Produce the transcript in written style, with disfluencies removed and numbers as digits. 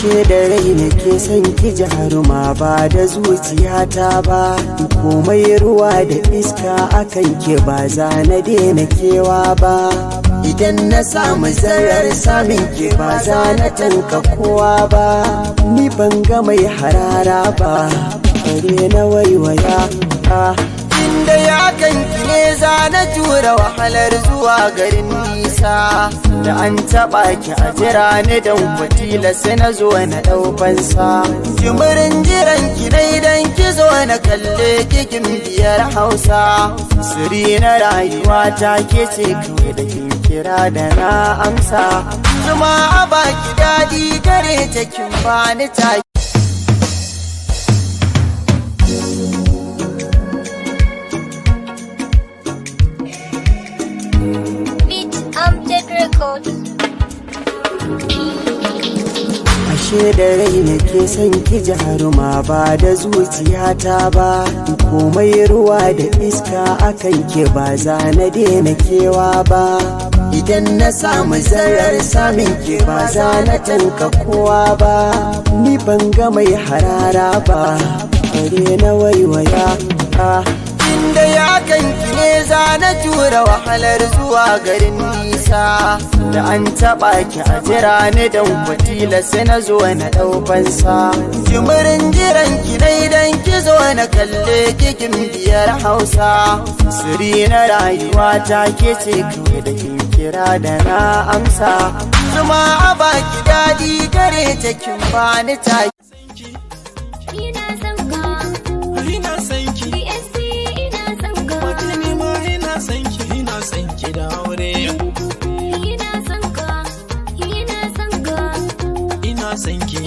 Ashe da rai nake son ki jaruma, ba da zuciyata ba. Komai ruwa da iska akan ke, ba za na daina kewa ba. Idan na samu zarar samun ke, ba za na tanka kowa ba. Ni ban ga mai harara ba, bare na waiwaya. Inda ya kanki ne za na jura wahalar zuwa garin nisa. Da an taɓa ki a jira ni, don kwatila sai na zo na ɗaukansa. Jimirin jiran ki dai dan ki zo na kalle kikin biyar Hausa. Siri na rayuwa ta ke ce kawai, da kin kira da na amsa. Zuma a baki daɗi gare ta, kin bani ta. Beat Amjad Records. Ashe da rai nake son ki jaruma, ba da zuciyata ba. Komai ruwa da iska akan ke, ba za na daina kewa ba. Idan na samu zarar samun ke, ba za na tanka kowa ba. Ni ban ga mai harara ba, bare na waiwaya. Inda ya kanki ne za na jura wahalar zuwa garin nisa. Da an taɓa ki a jira ni, don kwatila sai na zo na ɗaukansa. Jimirin jiran ki dai dan ki zo na kalle kikin biyar Hausa. Siri na rayuwa ta ke ce kawai, da kin kira da na amsa. Zuma a baki daɗi gare ta, kin bani ta. Ina son ka, Ina son ki, DSP, ina son ka. Wata ni ma ina son ki, ina son ki da aure. Ina son ka, ina son ka. Ina son ki.